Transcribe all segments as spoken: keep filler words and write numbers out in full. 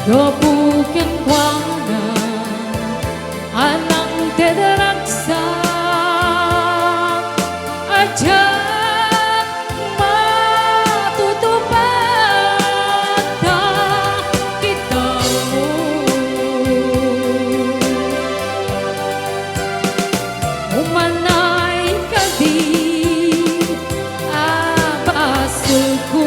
Gapu kenkuana a nangted ragsak a diak matutupad ta kitawmo. Umanay kadi a basolko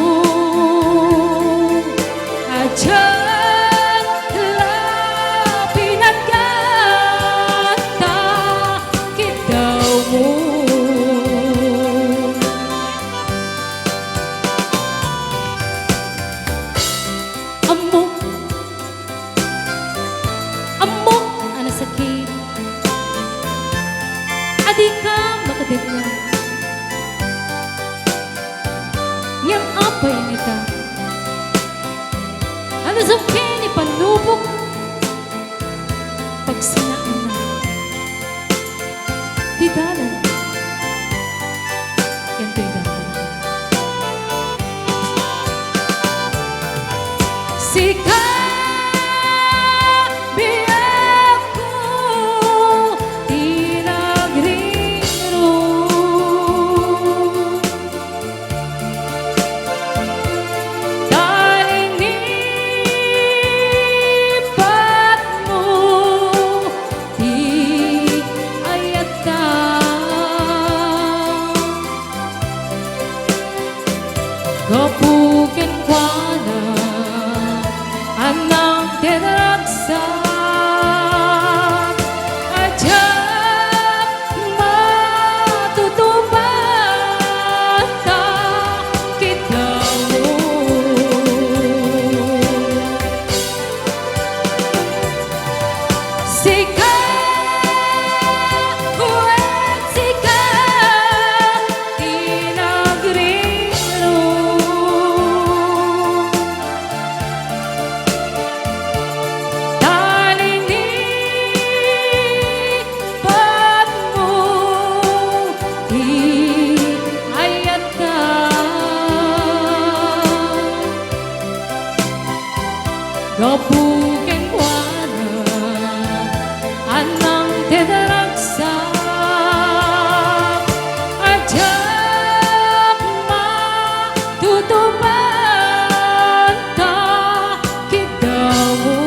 a diak la pinagkanta kitawmo. Ammok, ammok a nasakit a dika makadengngeg. Ngem apay ngata? Ano sumkeni pannubok? Pagsinaanna ti dalan ken ti dalan. Sika, biagko, ti nagringrong. Ta linipatmo ti ayatta. Gapu kenkuana a nangted ragsak a diak matutupad ta kitawmo. Sika, wen, sika ti nagringrong. Ta linipatmo ti ayatta. Gapu kenkuana a nangted ragsak a diak matutupad ta kitawmo.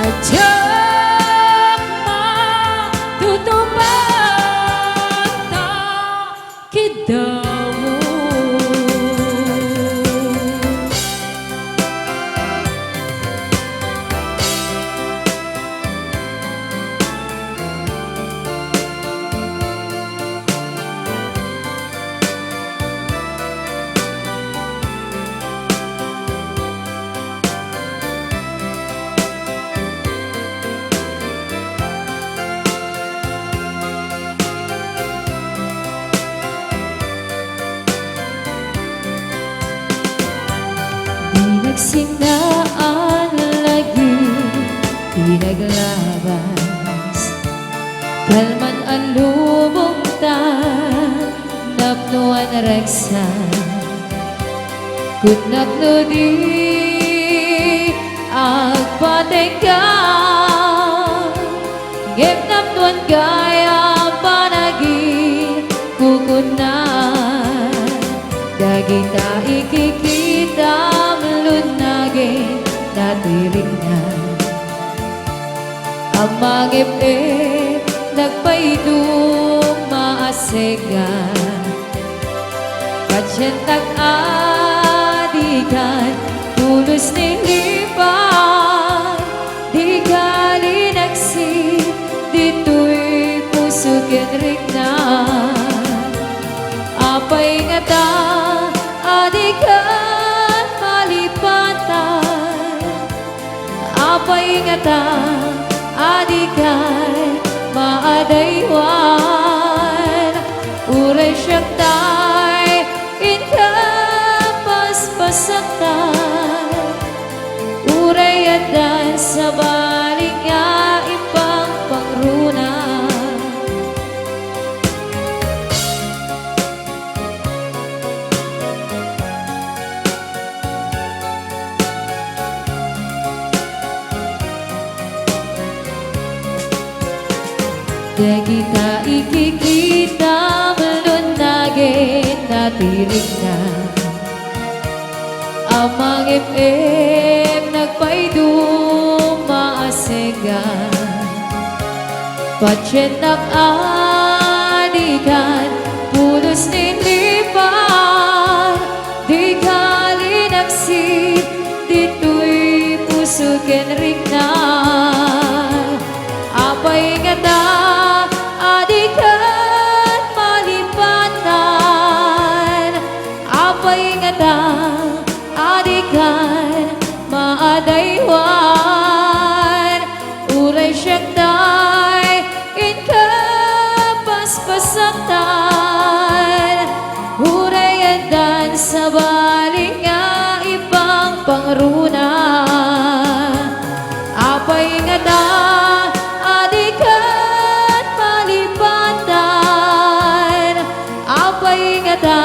A diak matutupad ta kitawmo. Di nagsinaan lagi ti naglabas, kalman a lubong ta napnoan ragsak. Kun napno di agpatenggan, ngem napnoan gayam panagin kukunan. Dagita ikikitam lunnagen natirikna. Ammangem-em nagpaydung maasenggan. Patientak a dikan pulos ni lipat, dika linagsi ditoy puso ken rikna. Apay ngata a dikan malipatan? Apay ngata a dikay maadaywan? Uray siak tay inka paspasaktan, uray addan sabali nga impangpangruna. Dagita ikikitam no nagen na ti rikna. Amangem-em nagpayduma a sengga. Patiennak a dikan pulos nin lipat, dika linaksid ditoy puso ken rikna. Apay ngata a dikan malipatan? Apay ngata a dikan maadaywan? Uray siak tay inka paspasakan, uray addan sabali nga ipangpangruna. Apay ngata a dikan malipatan? Apay ngata